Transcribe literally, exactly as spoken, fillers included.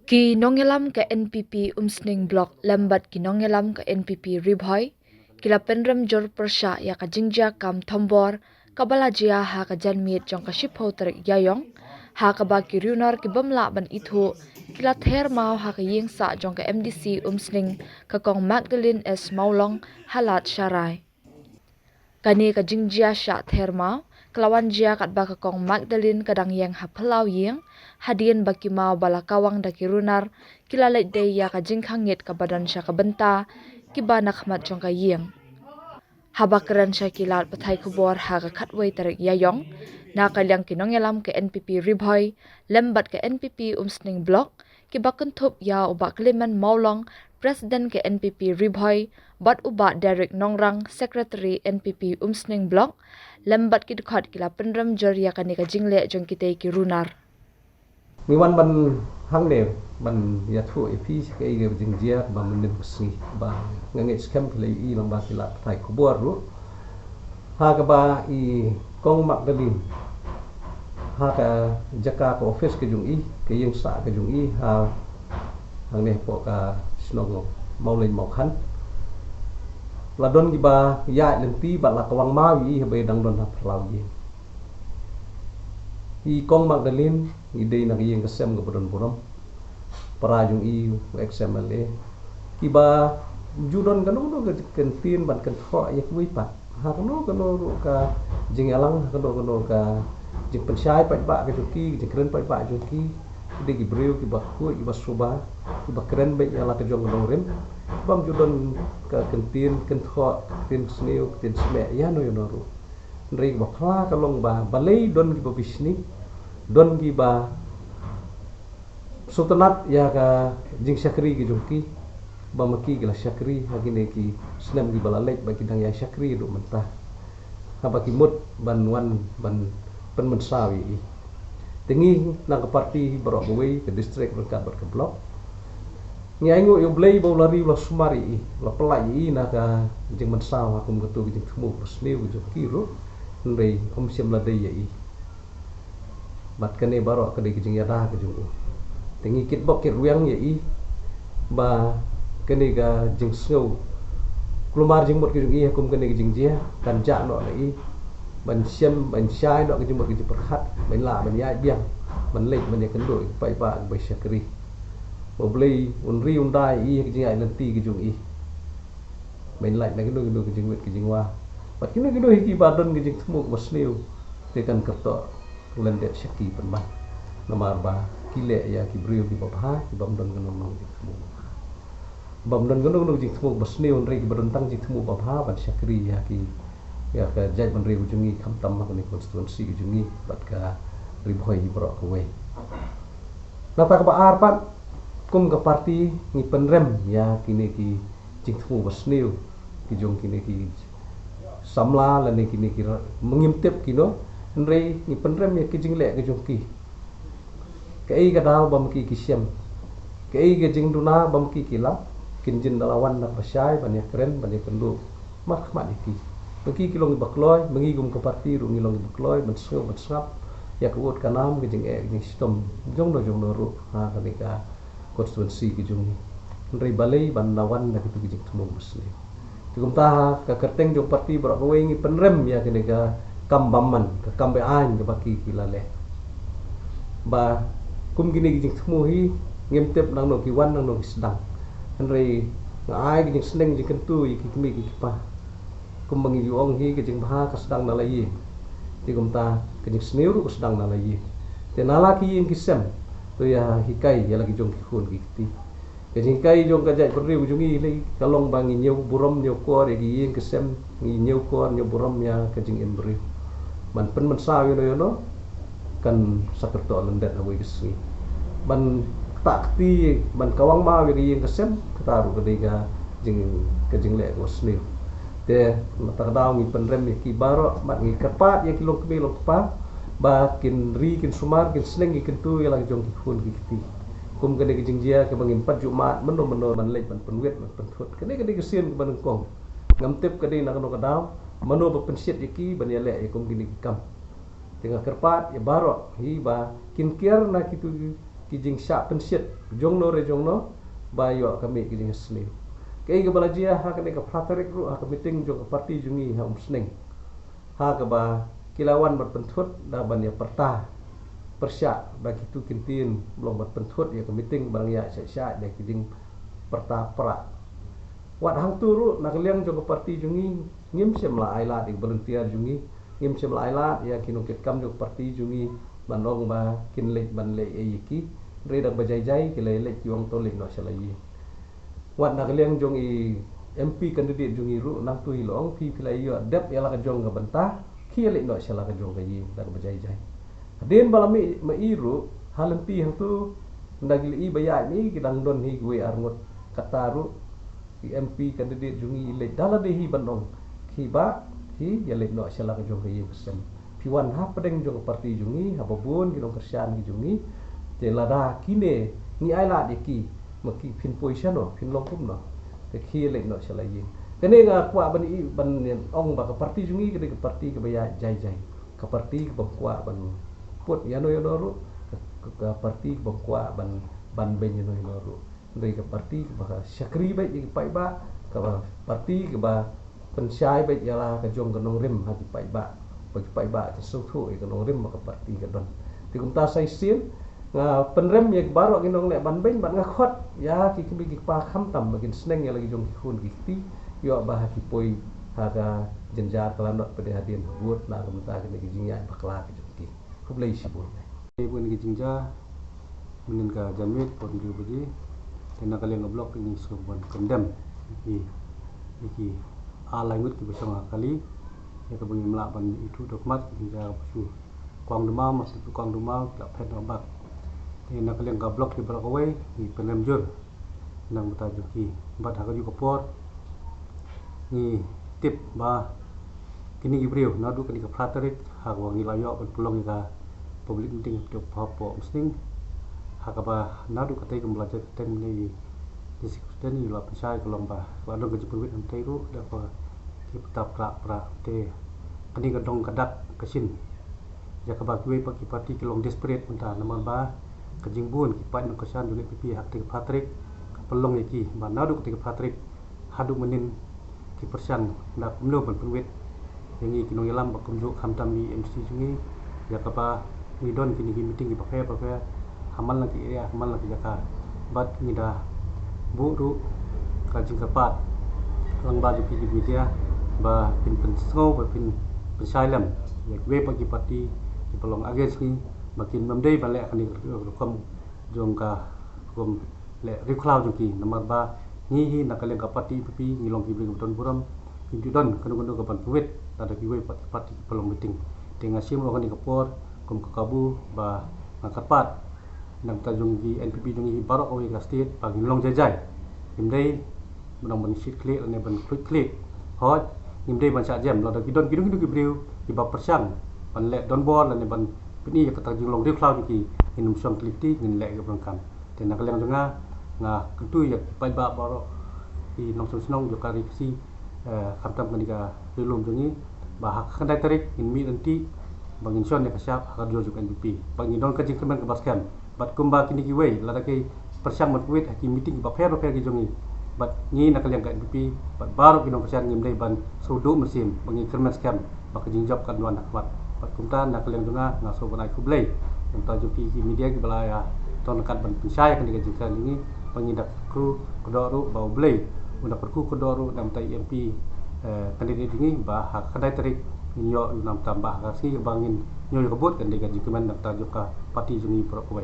Ki nongïalam ka N P P Umsning Block lem bad ki nongïalam ka N P P Ri Bhoi ki la pynrem jur pyrshah ïa ka jingjia kam thombor kaba la jia ha ka janmiet jong ka shiphew tarik Ïaïong, ha kaba ki riewnar ki bym lah ban ithuh ki la ther maw ha ka ïing sah jong ka M D C Umsning, ka Kong Magdalene S Mawlong, ha Lad Sharai. Kane ka jingjia shah ther maw ka la wan jia katba ka Kong Magdalene ka dang ïeng ha phyllaw ïing, hadien ba ki maw ba la kawang da ki runar ki la leit dei ïa ka jingkhang ngit kaba don sha ka bynta kiba na khmat jong ka ïing. Haba kren sha ki lad pathai khubor ha ka khatwei tarik Ïaïong, na ka liang ki nongïalam ka N P P Ri Bhoi lem bad ka N P P Umsning Block, kiba kynthup ïa u Bah Clement Mawlong, President ka N P P Ri Bhoi, bad u Bah Derek Nongrang, Secretary N P P Umsning Block, lem bad ki dkhot ki la pynrem jur ïa kane ka jingleh jong kitei ki runar. Ngi wan ban hangne ban ïathuh ïa phi sha kaei ka jingjia ba mynnin ka sngi ba nga ngeit skhem phi la ïohi lyngba ki lad pathai khubor ruh. Ha kaba i Kong Magdalene, ha ka jaka ka office ka jong i, ka ïing sah ka jong i, ha hangne hapoh ka shnong Mawleng Mawkhan, la don kiba ïaid lynti bad la kawang maw ïa i haba i dang don ha phyllaw ïing. I Kong Magdalene i dei na ka ïing ka sem kaba don burom. Para jong i u ex M L A, kiba ju don kano kano ka kyntien ban kynthoh ïa kiwei pat ha kano kano ruh ka jingïalang, ha kano kano ka jingpynshai paidbah ka jong ki, ka jingkren paidbah jong ki. Ki dei ki briew kiba khuid, kiba suba, kiba kren beit ïa la ka jong ka nongrim, bym ju don ka kyntien kynthoh, ka kyntien sniew, ka kyntien smiej ïa no ïa no ruh. Hynrei ba phla ka long ba balei don kiba bishni, don kiba sngewtynnat ïa ka jingshakri ka jong ki, ba ma ki ki la shakri ha kine ki snem kiba la leit, ba ki dang ïai shakri haduh mynta, haba ki mut ban wan ban pynmynsaw ïa i. Te ngi na ka party baroh kawei, ka district ryngkat bad ka block, ngi ainguh ïa U Blei ba u la ri u la sumar ïa i, u la pyllait ïa i na ka jingmynsaw ha kum kato ka jingthmu ba sniew ka jong ki ruh. Hynrei um shym la dei ïa i. Bad kane baroh ka dei ka jingïada ka jong u. Te ngi kitbok kitrwiang ïa i ba kane ka jingsngew kulmar jingmut ka jong i ha kum kane ka jingjia kan jah noh na i ban shem, ban shai noh ka jingmut ka jingpyrkhat, ban lah ban ïaid biang, ban leit ban ïakynduh ïa ki paidbah kiba shakri. Ba U Blei un ri un da ïa i ha ka jingïaid lynti ka jong i, ban lait na kino kino ka jingwit ka jingwa. Bad kino kino hi kiba don ka jingthmu kaba sniew, te kan kyrtoh lyndet sha ki pynban. Namar ba ki leh ïa ki briew kiba bha, ki bym don kano kano ka jingthmu ba bha, bym don kano kano ka jingthmu ba sniew, hynrei kiba don tang jingthmu ba bha ban shakri ïa ki, ïa ka jaitbynriew jong ngi, khamtam ha kane ka constituency ka jong ngi bad ka Ri Bhoi hi baroh kawei. Nangta kaba ar pat, kum ka party ngi pynrem ïa kine ki jingthmu ba sniew ki jong kine ki samla lane kine ki ra-, ma ngim tip kino, hynrei ngi pynrem ïa ki jingleh ki jong ki. Kaei ka daw ba ma ki ki shem, kaei ka jingduna ba ma ki ki lap, kin jin da la wan na ka bashai ban ïakren ban ïakynduh markhmat ïa ki. Ma ki ki long kiba kloi, ma ngi kum ka party ruh ngi long kiba kloi ban sngew ban sngap ïa ka ud ka nam, ka jingeh ka jingshitom jong no jong no ruh ha kane ka constituency ka jong ngi. Hynrei balei ban da wan da kito ki jingthmu ba sniew? Te kumta ha ka kyrteng jong party baroh kawei ngi pynrem ïa kane ka kam bymman, ka kam be-aiñ kaba ki ki la leh. Ba kum kine ki jingthmu hi ngim tip nangno ki wan nangno ki sdang. Hynrei nga ai ka jingsneng jingkyntu ïa ki kmie ki kpa. Kumba ngi ju ong hi, ka jingbha ka sdang na la ïing. Te kumta ka jingsniew ruh ka sdang na la ïing. Te na la ki ïing ki sem, to ïa hikai ïa la ki jong ki khun ki kti. Ka jinghikai jong ka jaitbynriew jong ngi lei ka long ba ngi ñiew burom ñiew kor ïa ki ïing ki sem, ngi ñiew kor ñiew burom ïa ka jingim briew. Ban pynmynsaw ïa no ïa no kan sa kyrteng lyndet ha kawei ka sngi. Ban ktah kti, ban kawang maw ïa ka ïing ka sem, kata ruh ka dei ka jing, ka jingleh kaba sniew. Te na kata ka daw ngi pynrem ïa ki baroh, bad ngi kyrpad ïa ki longkmie longkpa ba kin ri kin sumar, kin sneng kin kyntu ïa la ki jong ki khun ki kti. Kum kane ka jingjia kaba ngim pat ju mad mynno mynno ban leit ban pynwit ban pynthut. Kane ka dei ka sien kaba nyngkong. Ngam tip ka dei na kano ka daw, mano ba pynshit ïa ki ban ïaleh ïa kum kine ki kam. Te nga kyrpad ïa baroh hi ba kin kiar na kitu ki, ki jingshah pynshit jongno re jongno ba ïoh ka mih ki jingsniew. Kaei kaba la jia ha kane ka phra tarik ruh ha ka meeting jong ka party jong ngi ha Umsning, ha kaba ki la wan ban pynthut da ban ïa pyrta pyrshah ba kitu ki ktien ba long ban pynthut ïa ka meeting ba nang ïa shah shah da ki jingpyrta pra. Wat hangtu ruh na ka liang jong ka party jong ngi ngim shym la ai lad ïa ki volunteer jong ngi, ngim shym la ai lad ïa ki nongkitkam jong ka party jong ngi ban ong ba kin leit ban leh ei ïa ki. Hynrei da kaba jai jai ki la leit, ki ong to leit noh sha la ïing. Wat na ka liang jong i M P candidate jong ngi ruh nangtu hi la ong phi, phi la ïoh dep ïa la ka jong ka bynta, khie leit noh sha la ka jong ka ïing da kaba jai jai. Hadien ba la mih ma i ruh ha lynti hangtu, nda ki la i ba ïaid ma i ki dang don hi kiwei ar ngut, kata ruh i M P candidate jong ngi i leit da lade hi ban ong, khie bah, khie ïa leit noh sha la ka jong ka ïing ka sem. Phi wan hapdeng jong ka party jong ngi, haba bun ki nongkyrshan ki jong ngi. Te lada kine ngi ai lad ïa ki, ma ki phin poi shano, phin long kumno? Te khie leit noh sha la ïing. Kane nga kwah ban i ban ong ba ka party jong ngi ka dei ka party kaba ïaid jai jai, ka party kaba kwah ban put ïano ïano ruh, ka, ka, ka party kaba kwah ban, ban beiñ ïano ïano ruh. Dei ka party kaba shakri beit ïa ki paidbah, kaba party kaba pynshai beit ïa la ka jong ka nongrim ha ki paidbah, ba ki paidbah kin sngewthuh ïa ka nongrim ba ka party ka don. Te kumta sa shisien nga pynrem ïa ki baroh ki nongleh ban beiñ, bad nga khot ïa ki kmie ki kpa khamtam ba kin sneng ïa la ki jong ki khun ki kti, ïoh ba ha ki poi ha ka jynjar ka lanot pat de hadien ha vote na ka bynta kine ki jingïaid bakla ki jong ki. Khublei shibun. Te bun ki jingjia mynnin ka janmiet por hynriew baje. Te na ka liang ka block ngi sngewbha ban condemn ïa ki, ïa ki ar lai ngut kiba shong ha kali, ïa kaba ngim lah ban ithuh da khmat, ki jingjia kaba shu kwang duma, ma shu kwang duma ki la phet na bak. Te na ka liang ka block kiba la kawei ngi pynrem jur na ka bynta jong ki. Bad ha kajuh ka por ngi tip ba kine ki briew naduh kane ka phra tarik ha kaba ngi la ïoh ban pynlong ïa ka public meeting hapoh Umsning, ha kaba naduh katei kumba la jia katei mynne i District President i la pynshai ka long ba ka la don ka jingpynwit hangtei ruh da kaba ki pyrta pra pra. Te kane ka dong ka dak ka shin ïa kaba kiwei pat ki party ki long desperate mynta, namar ba ka jingbun ki paid nongkyrshan jong ka N P P ha katei ka phra tarik ka pynlong ïa ki ba naduh katei ka phra tarik haduh mynnin ki pyrshang da kumno ban pynwit ïa ngi ki nongïalam, ba kumjuh khamtam i M C jong ngi, ïa kaba ngi don kine ki meeting kiba pher bapher ha man la ki area, ha man la ki jaka. Bad ngi da buh ruh ka jingkyrpad lyngba jong phi ki media ba phin pynsngew, ba phin pynshai lem ïa kiwei pat ki party kiba long against ngi, ba kin ym dei ban leh kane ka rukom jong ka rukom leh riewkhlaw jong ki, namar ba ngi hi na ka liang ka party N P P ngi long ki briew kiba don burom, kim ju don kano kano kaban pynwit lada kiwei pat ki party kiba long meeting. Te nga shim ruh kane ka por kum ka kabu ba nga kyrpad na ka bynta jong ki N P P jong ngi baroh kawei ka state ba ngin long jai jai. Ngim dei ban ong ban shit khlieh lane ban khluit khlieh. Hooid, ngim dei ban shah jem, lada ki don kino kino ki briew kiba pyrshang ban leh donbor lane ban pyni ïa kata ka jinglong riewkhlaw jong ki, ngin ym shong khlieh, ngin leh kiba donkam. Te na ka liang jong nga, nga kyntu ïa ki paidbah baroh, ki nongshong shnong jong ka Ri Khasi, eh, khamtam kane ka Ri Lum jong ngi, ba ha ka khyndai tarik ngin mih ryntih ba ngin shon ïa ka shap ha ka jor jong ka N P P, ba ngin don ka jingkyrmen kaba skhem. Bad kumba kine kiwei, lada ki pyrshang ban pynwit ha ki meeting kiba pher bapher ki jong ngi, bad ngi na ka liang ka N P P bad baroh ki nongkyrshan ngim dei ban shu duh mynsiem, ba ngi kyrmen skhem ba ka jingjop kan wan ha khmat. Bad kumta na ka liang jong nga, nga sngewbha ban ai khublei na ka bynta jong phi ki media kiba la ïa don ryngkat ban pynshai ïa kane ka jingkren jong ngi, ba ngi da kyrkhu kyrdoh ruh ba U Blei un da kyrkhu kyrdoh ruh na ka bynta i M P, eh, candidate jong ngi, ba ha ka khyndai tarik ngin ïoh u nongtam, ba ha ka sngi ba ngin ñiew ïa ka vote kan dei ka jingkmen na ka bynta jong ka party jong ngi baroh kawei.